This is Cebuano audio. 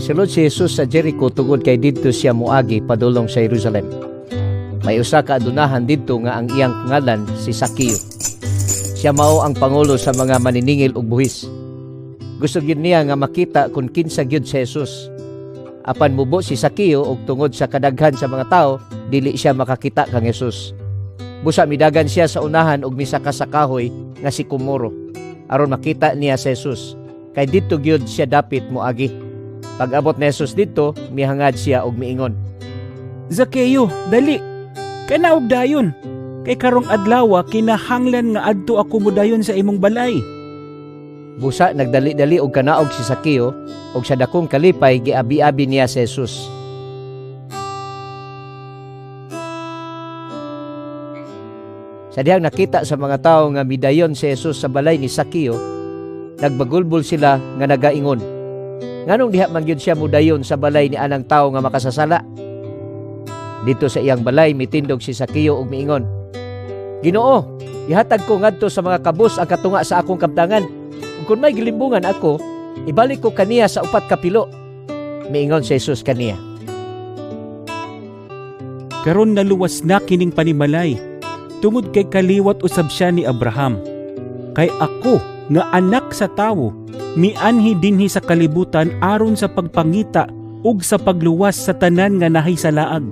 Misulod si Jesus sa Jericho tungod kay didto siya moagi padulong sa Jerusalem. May usa ka adunahan didto nga ang iyang ngalan si Sakeo. Siya mao ang pangulo sa mga maniningil og buhis. Gusto gyud niya nga makita kung kinsa gyud si Jesus. Apan mubo si Sakeo og tungod sa kadaghan sa mga tawo, dili siya makakita kang Jesus. Busa midagan siya sa unahan og misaka sa kahoy nga sikomoro aron makita niya si Jesus. Kay didto gyud siya dapit moagi. Pag-abot ni Jesus didto, mihangad siya og miingon, "Zakeo, dali. Kanaog dayon. Kay karong adlaw kinahanglan nga adto ako modayon sa imong balay." Busa nagdali-dali og kanaog si Sakeo og sa dakong kalipay giabi-abi niya si Jesus. Sa dihang nakita sa mga tawo nga midayon si Jesus sa balay ni Sakeo, nagbagulbol sila nga nagaingon, "Nganong diha man gyud siya modayon sa balay ni anang tawo nga makasasala?" Didto sa iyang balay mitindog si Sakeo og miingon, "Ginoo, ihatag ko ngadto sa mga kabus ang katunga sa akong kabtangan. Ug kun may gilimbungan ako, ibalik ko kaniya sa upat ka pilo." Miingon si Jesus kaniya, "Karon naluwas na kining panimalay, tungod kay kaliwat usab siya ni Abraham. Kay ako nga Anak sa Tawo mianhi dinhi sa kalibutan aron sa pagpangita ug sa pagluwas sa tanan nga nahisalaag."